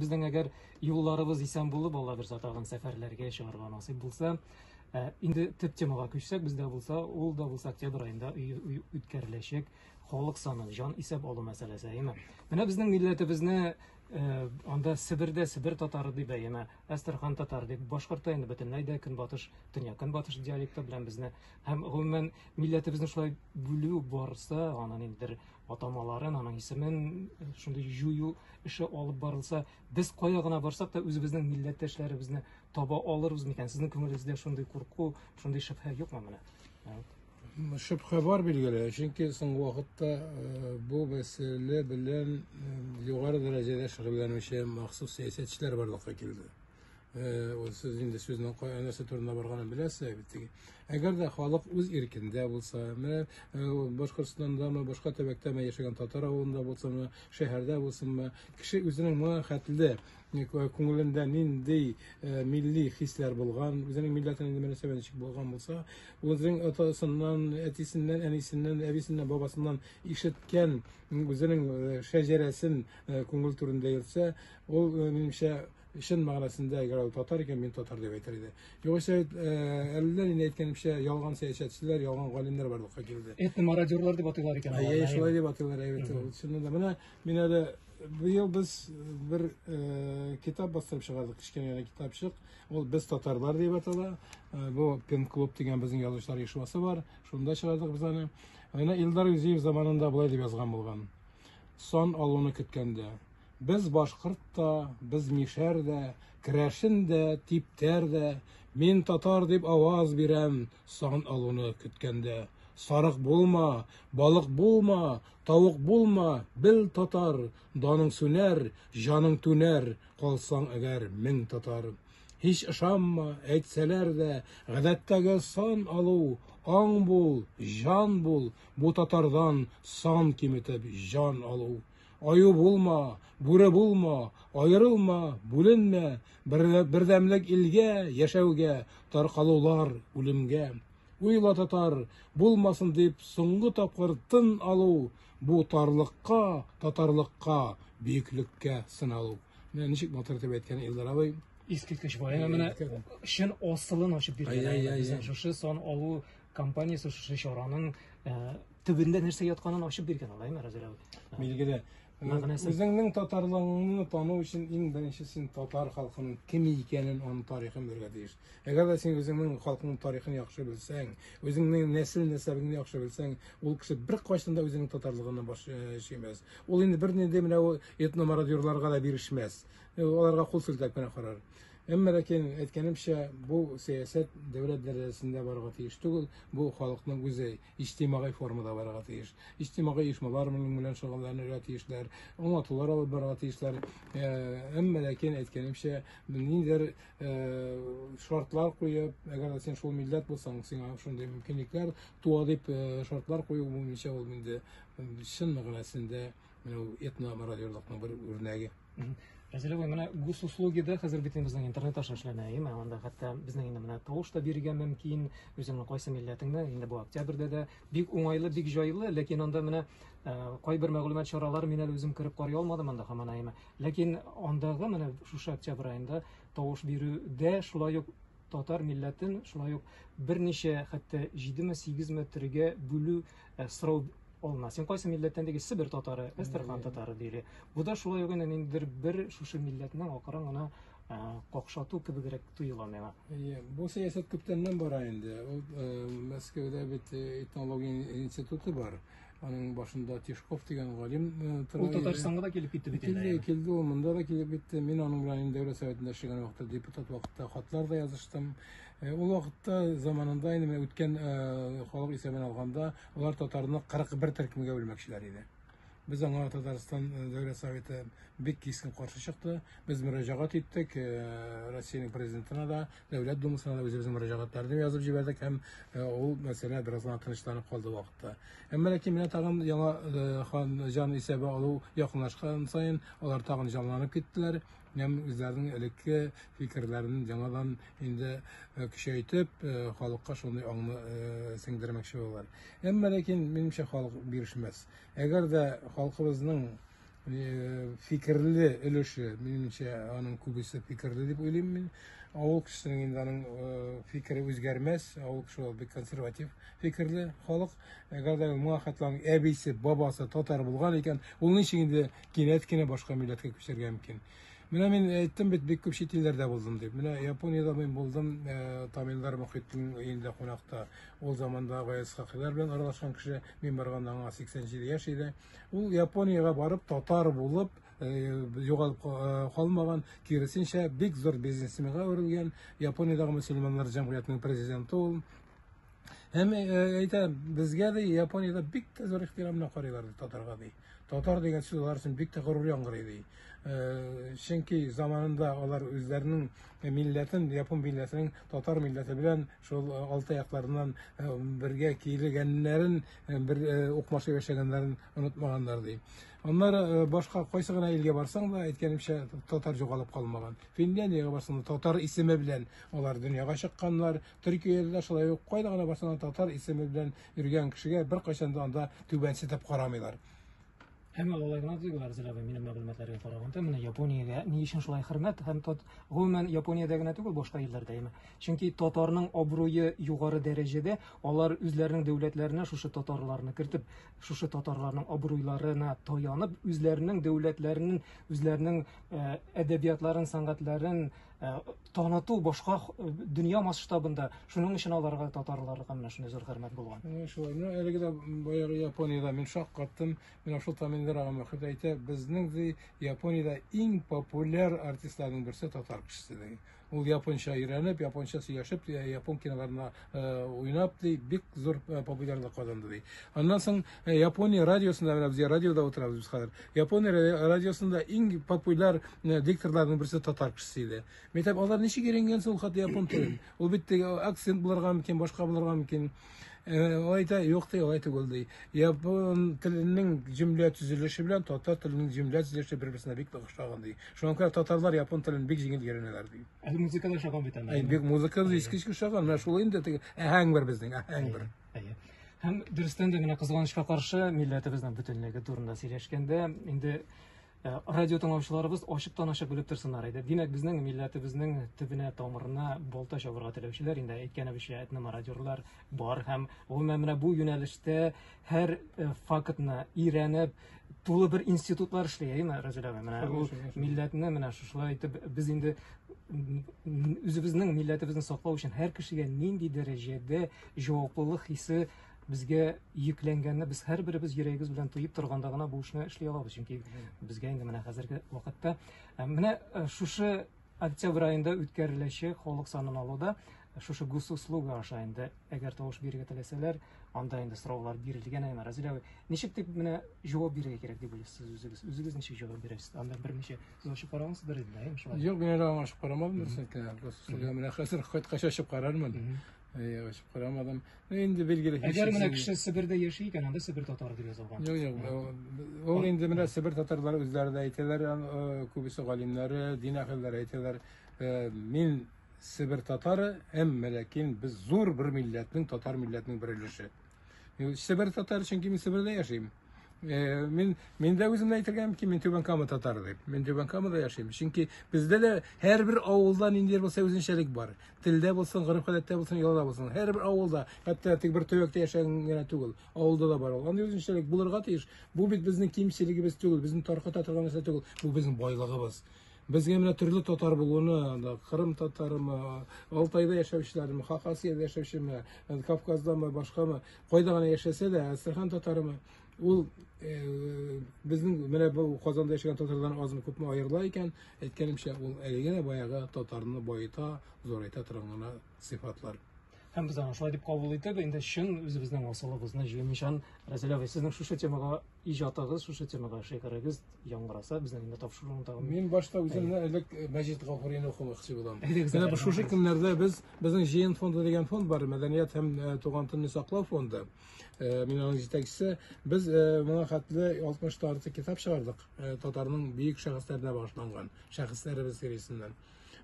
Безнең әгәр юлларыбыз исән булып, Алла бирсә, тагын сәфәрләргә чыгарга насыйп булса, инде төп темага күчсәк, бездә булса, ул да булса октябрь аенда үткәреләчәк халык саны, җан исәп алу мәсьәләсе, әйеме? Менә безнең милләтебезне анда Себердә Себер татары дип, әйеме, Әстерхан татары дип, башкортта инде бөтенләй дә көнбатыш, төньяк көнбатыш диалекты белән безне һәм гомумән милләтебезне шулай бүлү барса, аның ниндидер атамаларын, аның исемен шундый җую эше алып барылса, без кая гына барсак та үзебезнең милләттәшләребезне таба алырбыз микән? Сезнең күңелегездә шундый курку, шундый шөбһә юкмы менә? Шөбһә бар билгеле, чөнки соңгы вакытта бу мәсьәлә белән югары дәрәҗәдә шөгыльләнүче махсус сәясәтчеләр барлыкка килде. Сез инде сүзнең нәрсә турында барганын беләсез бит. Әгәр дә халык үз иркендә булса, менә Башкортстандамы, башка төбәктәме яшәгән татар авылында булсынмы, шәһәрдә булсынмы, кеше үзенең моңа хәтле күңелендә нинди милли хисләр булган, үзенең милләтенә нинди мөнәсәбәт ничек булган булса, үзенең атасыннан, әтисеннән, әнисеннән, әбисеннән, бабасыннан ишеткән үзенең шәҗәрәсен күңел түрендә йөртсә, ул, минемчә, чын мәгънәсендә, әгәр ул татар икән, мин татар дип әйтер иде. Югыйсә бит, әллә нинди әйткәнемчә, ялган сәясәтчеләр, ялган галимнәр барлыкка килде. Этномародерлар дип атыйлар икән аларны. Әйе, шулай дип атыйлар, әйбәт. Чыннан да, менә мин әле быел без бер китап бастырып чыгардык, кечкенә генә китапчык. Ул Без татарлар дип атала. Бу Пен-клуб дигән безнең язучылар оешмасы бар. Шунда чыгардык без аны. Менә Илдар Юзиев заманында болай дип язган булган. Сан алуны көткәндә. Без башкорт та, без мишәр дә, керәшен дә, типтәр дә, мин татар дип аваз бирәм, сан алуны көткәндә. Сарык булма, балык булма, тавык булма, бел татар, даның сүнәр, җаның түнәр, калсаң әгәр мең татар. Һич ышанма, әйтсәләр дә, гадәттәге сан алу, аң бул, җан бул, бу татардан сан киметеп җан алу. Аю булма, бүре булма, аерылма, бүленмә, бердәмлек илгә, яшәүгә, таркалулар үлемгә. Уйла, татар, булмасын дип соңгы тапкыр тын алу, бу тарлыкка, татарлыкка, бөеклеккә сыналу. Менә ничек матур итеп әйткән Илдар абый. Искиткеч бай. Менә чын асылын ачып биргән. Безнең шушы сан алу кампаниясе, шушы чараның төбендә нәрсә ятканын ачып биргән алаймы, Разил абый? Билгеле. Үзеңнең татарлыгыңны тану өчен иң беренче син татар халкының кем икәнен, аның тарихын белергә тиеш. Әгәр дә син үзеңнең халкыңның тарихын яхшы белсәң, үзеңнең нәсел нәсәбеңне яхшы белсәң, ул кеше беркайчан да үзенең татарлыгыннан баш чөймәс. Ул инде бернинди менә ул этномародерларга да бирешмәс. Аларга кул селтәп кенә карар. Әмма ләкин, әйткәнемчә, бу сәясәт дәүләт дәрәҗәсендә барырга тиеш түгел, бу халыкның үзе иҗтимагый формада барырга тиеш. Иҗтимагый оешмалар моның белән шөгыльләнергә тиешләр, аңлатулар алып барырга тиешләр. Әмма ләкин, әйткәнемчә, ниндидер шартлар куеп, әгәр дә син шул милләт булсаң, сиңа шундый мөмкинлекләр туа дип шартлар кую буенча ул инде чын мәгънәсендә менә ул этномародерлыкның бер үрнәге. Рәзил абый, менә госуслугида хәзер бит безнең интернет аша эшләнә, әйеме? Анда хәтта безнең инде менә тавыш та бирергә мөмкин, үзеңнең кайсы милләтеңне, инде бу октябрьдә дә бик уңайлы, бик җайлы, ләкин анда менә кайбер мәгълүмат чаралары мин әле үзем кереп карый алмадым анда һаман, әйеме? Ләкин андагы менә шушы октябрь аенда тавыш бирүдә шулай ук татар милләтен шулай ук берничә, хәтта җидеме, сигезме төргә бүлү сорау алына. Син кайсы милләттән дигәч, Себер татары, Әстерхан татары диелә. Бу да шулай ук инде ниндидер бер шушы милләтнең акрын гына какшату кебегрәк тоела миңа. Әйе, бу сәясәт күптәннән бара инде. Ул Мәскәүдә бит этнология институты бар. Аның башында Тишков дигән галим тора. Ул Татарстанга да килеп китте бит инде. Килде, килде ул, монда да килеп китте. Мин аның белән инде Дәүләт Советында эшләгән вакытта, депутат вакытта хатлар да языштым. Ул вакытта заманында инде менә үткән халык исәбен алганда, алар татарны 41 төркемгә бүлмәкчеләр иде. Без аңа Татарстан Дәүләт Советы бик кискен каршы чыкты. Без мөрәҗәгать иттек Россиянең президентына да, Дәүләт Думасына да үзебезнең мөрәҗәгатьләрне язып җибәрдек һәм ул мәсьәлә бераз гына тынычланып калды вакытта. Әмма ләкин менә тагын яңа хан җан исәбе алу якынлашкан саен алар тагын җанланып киттеләр һәм үзләренең элекке фикерләрен яңадан инде көчәйтеп, халыкка шундый аңны сеңдермәкче булалар. Әмма ләкин минемчә халык бирешмәс. Әгәр дә халкыбызның Фикерле өлеше, минемчә, аның күбесе фикерле дип уйлыйм мин. Авыл кешесенең инде аның фикере үзгәрмәс. Авыл кеше ул бик консерватив фикерле халык. Әгәр дә моңа хәтле аның әбисе, бабасы татар булган икән, ул ничек инде кинәт кенә башка милләткә күчәргә мөмкин? Менә мин әйттем бит, бик күп чит илләрдә булдым дип. Менә Япониядә мин булдым, Тамилдар Мөхетдин өендә кунакта. Ул заманда Гаяз Исхакыйлар белән аралашкан кеше, мин барганда аңа 87 яшь иде. Ул Япониягә барып, татар булып, югалып калмаган, киресенчә, бик зур бизнесменга әверелгән. Япониядәге мөселманнар җәмгыятенең президенты ул. Һәм әйтә, безгә ди, Япониядә бик тә зур ихтирам белән карыйлар ди татарга ди. Татар дигән сүз алар өчен бик тә горур яңгырый ди. Чөнки заманында алар үзләренең милләтен, япон милләтенең татар милләте белән шул алты якларыннан бергә килгәннәрен, бер укмашып яшәгәннәрен онытмаганнар ди. Аннары башка кайсы гына илгә барсаң да, әйткәнемчә, татар югалып калмаган. Финляндиягә барсаң да, татар исеме белән алар дөньяга чыкканнар. Төркиядә дә шулай ук, кайда гына барсаң да, татар исеме белән йөргән кешегә беркайчан да анда түбәнсетеп карамыйлар. Әмма алай гына түгел, Арзил абый, минем мәгълүматларга караганда, менә Япониягә ни өчен шулай хөрмәт һәм тот, гомумән Япониядә генә түгел, башка илләрдә әйме. Чөнки татарның абруе югары дәрәҗәдә, алар үзләренең дәүләтләренә шушы татарларны кертеп, шушы татарларның абруйларына таянып, үзләренең дәүләтләренең, үзләренең әдәбиятларын, сәнгатьләрен таныту башка дөнья масштабында, шуның өчен аларга, татарларга менә шундый зур хөрмәт булган. Менә шулай. Менә әлеге дә баягы Япониядә мин шаккаттым. Менә шул Таминдер ага Мөхит әйтә, безнең ди Япониядә иң популяр артистларның берсе татар кешесе ди. Ул японча өйрәнеп, японча сөйләшеп, япон киноларына уйнап ди, бик зур популярлык казанды ди. Аннан соң Япония радиосында, менә без радиода утырабыз без хәзер. Япония радиосында иң популяр дикторларның берсе татар кешесе иде. Мин әйтәм, алар ничек өйрәнгән соң хәтта япон телен? Ул бит теге акцент булырга мөмкин, башка булырга мөмкин. Ул әйтә, юк ди, алай түгел ди. Япон теленең җөмлә төзелеше белән татар теленең җөмлә төзелеше бер-берсенә бик охшаган ди. Шуңа күрә татарлар япон телен бик җиңел өйрәнәләр ди. Әле музыка да ошаган бит анда. Әй, бик музыка да искиткеч ошаган. Менә шул инде теге әһәң бер безнең, әһәң бер. Әйе. Һәм дөрестән дә менә кызганычка каршы милләтебезнең бөтенлеге турында сөйләшкәндә инде радио тыңлаучыларыбыз ачыктан-ачык белеп торсыннар иде. Димәк, безнең милләтебезнең төбенә, тамырына балта чабырга теләүчеләр, инде әйткәнебезчә, этномародерлар бар һәм гомумән менә бу юнәлештә һәр фактны өйрәнеп, тулы бер институтлар эшли, әйеме, Разил абый? Менә ул милләтне менә шушылай итеп без инде үзебезнең милләтебезне саклау өчен һәр кешегә нинди дәрәҗәдә җаваплылык хисе безгә йөкләнгәнне без һәрберебез йөрәгебез белән тоеп торганда гына бу эшне эшли алабыз. Чөнки безгә инде менә хәзерге вакытта менә шушы октябрь аенда үткәреләчәк халык санын алуда шушы госуслуга аша инде әгәр тавыш бирергә теләсәләр, анда инде сораулар бирелгән әмма Разил абый, ничек дип менә җавап бирергә кирәк дип уйлыйсыз үзегез? Үзегез ничек җавап бирәсез? Анда берничә сез ачып карагансыздыр инде, әйеме шулай? Юк, мин әле аңа ачып карамадым, дөресен әйткәндә. Госуслуга менә хәзер кайткач ачып карармын. Әйе, ачып карамадым. Ну, инде билгеле. Әгәр менә кеше Себердә яши икән, анда Себер татары дип язылган. Юк, юк. Ул инде менә Себер татарлары үзләре дә әйтәләр, күбесе галимнәре, дин әһелләре әйтәләр. Мин Себер татары, әмма ләкин без зур бер милләтнең, татар милләтенең бер өлеше. Себер татары, чөнки мин Себердә яшим. Мин дә үземне әйтергә мөмкин, мин Түбән Кама татары дип. Мин Түбән Камада яшим. Чөнки бездә дә һәрбер авылда ниндидер булса үзенчәлек бар. Телдә булсын, гореф-гадәттә булсын, йолада булсын. Һәрбер авылда, хәтта тик бер төбәктә яшәгән генә түгел, авылда да бар ул. Андый үзенчәлек булырга тиеш. Бу бит безнең кимчелегебез түгел, безне тарката торган нәрсә түгел. Бу безнең байлыгыбыз. Безгә менә төрле татар булуны, анда Кырым татарымы, Алтайда яшәүчеләрме, Хакасиядә яшәүчеме, Кавказдамы, башкамы, кайда гына яшәсә дә, Әстерхан татарымы, ул безнең менә бу Казанда яшәгән татардан азмы күпме аерыла икән, әйткәнемчә, ул әлеге дә баягы татарны баета, зурайта торган гына сыйфатлар. Һәм без аны шулай дип кабул итеп, инде чын үзебезнең асылыбызны җуймыйчан, Разил абый, сезнең шушы темага иҗатыгыз, шушы темага шигырегез яңгыраса, безнең инде тапшыруны тагын. Мин башта үземне элек Мәҗит Гафурины укымакчы булам. Менә шушы көннәрдә без безнең Җыен фонды дигән фонд бар, мәдәният һәм туган телне саклау фонды. Мин аның җитәкчесе. Без моңа хәтле 60 та артык китап чыгардык, татарның бөек шәхесләренә багышланган шәхесләребез сериясеннән.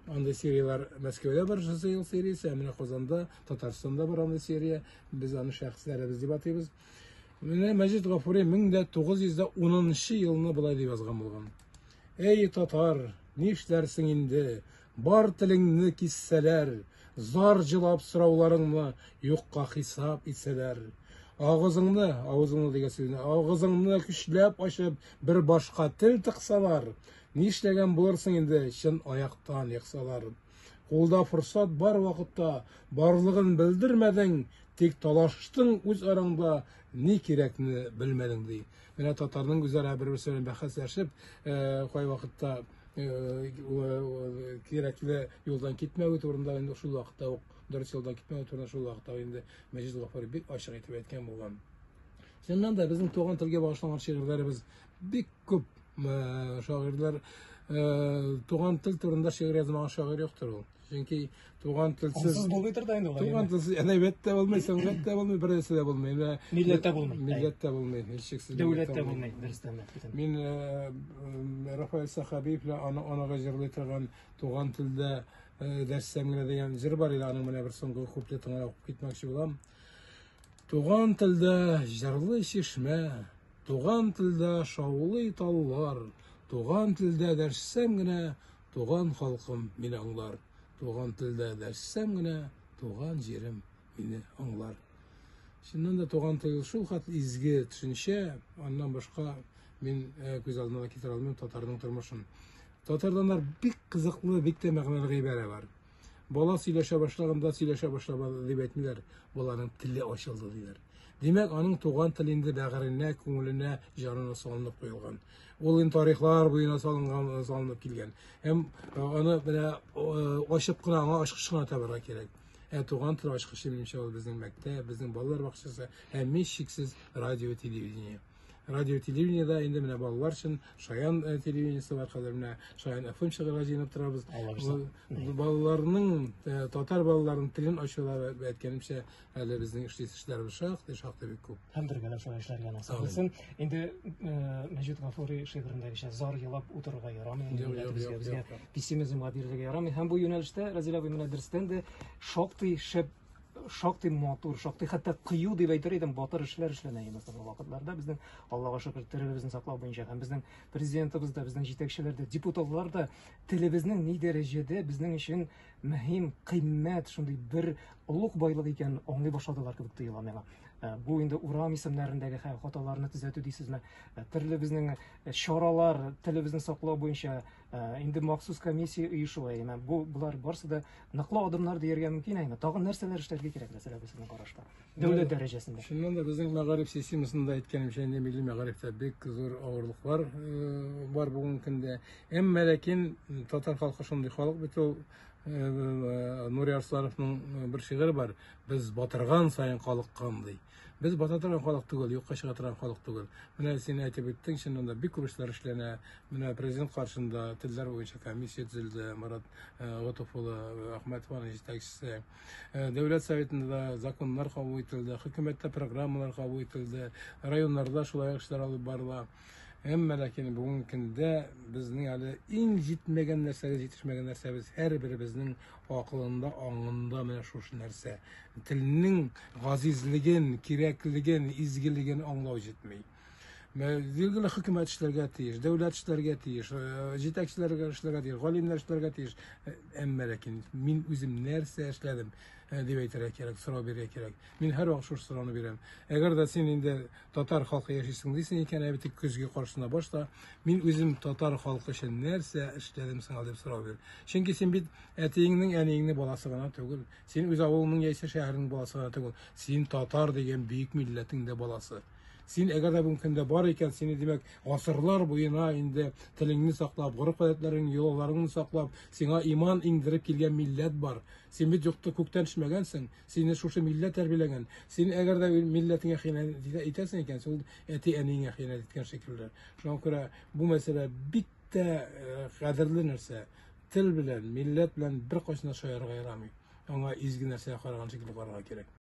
Андый серияләр Мәскәүдә бар, Шушы ел сериясе, ә менә Казанда, Татарстанда бар андый серия. Без аны шәхесләребез дип атыйбыз. Менә Мәҗит Гафури 1910 елны болай дип язган булган. Эй, татар, нишләрсең инде? Бар телеңне киссәләр, зар җылап сорауларыңны юкка хисап итсәләр. Агызыңны, авызыңны дигән сүзне, агызыңны көчләп ачып, бер башка тел тыксалар, нишләгән булырсың инде чын аяктан ексалар. Кулда форсат бар вакытта барлыгын белдермәдең, тик талаштың үз араңда, ни кирәкне белмәдең, ди. Менә татарның үзара бер-берсе белән бәхәсләшеп, кайвакытта кирәкле юлдан китмәве турында инде шул вакытта ук, дөрес юлдан китмәве турында шул вакытта инде Мәҗит Гафури бик ачык итеп әйткән булган. Чыннан да безнең туган телгә багышланган шигырьләребез бик күп. Шагыйрьләр туган тел турында шигырь язмаган шагыйрь юктыр ул. Чөнки туган телсез Ансыз булмыйдыр да инде ул. Туган телсез әдәбият тә булмый, сәнгать тә булмый, бер нәрсә дә булмый. Менә Милләт тә булмый. Милләт тә булмый, һичшиксез. Дәүләт тә булмый, дөрестән дә. Мин Рафаэль Сәхәбиев белән аны анага җырлый торган туган телдә дәрссәм генә дигән җыр бар иде, аның менә бер соңгы куплетын гына укып китмәкче булам. Туган телдә җырлый чишмә, туган телдә шаулый таллар, туган телдә дәшсәм генә, туган халкым мине аңлар. Туган телдә дәшсәм генә, туган җирем мине аңлар. Чыннан да туган тел шул хәтле изге төшенчә, аннан башка мин күз алдына да китерә алмыйм татарның тормышын. Татарданнар бик кызыклы, бик тә мәгънәле гыйбарә бар. Бала сөйләшә башлаганда сөйләшә башламады дип әйтмиләр, баланың теле ачылды диләр. Димәк, аның туган теле инде бәгыренә, күңеленә, җанына салынып куелган. Ул инде тарихлар буена салынган, салынып килгән. Һәм аны менә ачып кына, аңа ачкыч кына табарга кирәк. Ә туган тел ачкычы, минемчә, ул безнең мәктәп, безнең балалар бакчасы һәм һичшиксез радио, телевидение. Радио телевидениедә инде менә балалар өчен Шаян телевидениесе бар, хәзер менә Шаян FM чыгарга җыенып торабыз. Балаларның, татар балаларының телен ачуда, әйткәнемчә, әле безнең эшлисе эшләребез шактый, шактый бик күп. Һәм бергәләп шулай эшләргә насыйп булсын. Инде Мәҗит Гафури шигырендәгечә зар елап утырырга ярамый, милләтебезгә, безгә пессимизмга бирелергә ярамый. Һәм бу юнәлештә Разил абый менә дөрестән дә шактый шәп, шактый матур, шактый хәтта кыю дип әйтер идем, батыр эшләр эшләнә инде соңгы вакытларда. Безнең, Аллага шөкер, телебезне саклау буенча һәм безнең президентыбыз да, безнең җитәкчеләр дә, депутатлар да телебезнең ни дәрәҗәдә безнең өчен мөһим, кыйммәт, шундый бер олуг байлык икәнен аңлый башладылар кебек тоела миңа. Бу инде урам исемнәрендәге хаталарны төзәтү дисезме? Төрле безнең чаралар, телебезне саклау буенча инде махсус комиссия оешу, әйме. Бу болар барсы да ныклы адымнар дияргә мөмкин, әйме. Тагын нәрсәләр эшләргә кирәк, мәсәлән, сезнең карашта? Дәүләт дәрәҗәсендә. Чыннан да безнең мәгариф системасында әйткәнемчә, инде милли мәгарифтә бик зур авырлыклар бар бүгенге көндә. Әмма ләкин татар халкы шундый халык бит ул. Нури Арслановның бер шигыре бар. Без батырган саен калыккан ди. Без бата торган халык түгел, юкка чыга торган халык түгел. Менә син әйтеп үттең, чыннан да бик күп эшләр эшләнә. Менә президент каршында телләр буенча комиссия төзелде, Марат Готов улы Әхмәтов аның җитәкчесе. Дәүләт советында да законнар кабул ителде, хөкүмәттә программалар кабул ителде, районнарда шулай ук эшләр алып барыла. Әмма ләкин бүгенге көндә безнең әле иң җитмәгән нәрсәгә җитешмәгән нәрсәбез һәрберебезнең акылында, аңында менә шушы нәрсә. Телнең газизлеген, кирәклеген, изгелеген аңлау җитми. Билгеле, хөкүмәт эшләргә тиеш, дәүләт эшләргә тиеш, җитәкчеләргә эшләргә тиеш, галимнәр эшләргә тиеш. Әмма ләкин мин үзем нәрсә эшләдем дип әйтергә кирәк, сорау бирергә кирәк. Мин һәрвакыт шушы сорауны бирәм. Әгәр дә син инде татар халкы яшисең дисең икән, ә бит көзге каршысына башта, мин үзем татар халкы өчен нәрсә эшләдем соң дип сорау бир. Чөнки син бит әтиеңнең, әниеңнең баласы гына түгел. Син үз авылыңның яисә шәһәреңнең баласы гына түгел. Син татар дигән бөек милләтнең дә баласы. Син әгәр дә бүгенге көндә бар икән, сине димәк гасырлар буена инде телеңне саклап, гореф-гадәтләреңне, йолаларыңны саклап, сиңа иман иңдереп килгән милләт бар. Син бит юкта күктән төшмәгәнсең, сине шушы милләт тәрбияләгән. Син әгәр дә милләтеңә хыянәт итәсең икән, син әти-әниеңә хыянәт иткән шикелле. Шуңа күрә бу мәсьәлә бик тә кадерле нәрсә. Тел белән, милләт белән беркайчан да шаярырга ярамый. Аңа изге нәрсәгә караган шикелле карарга кирәк.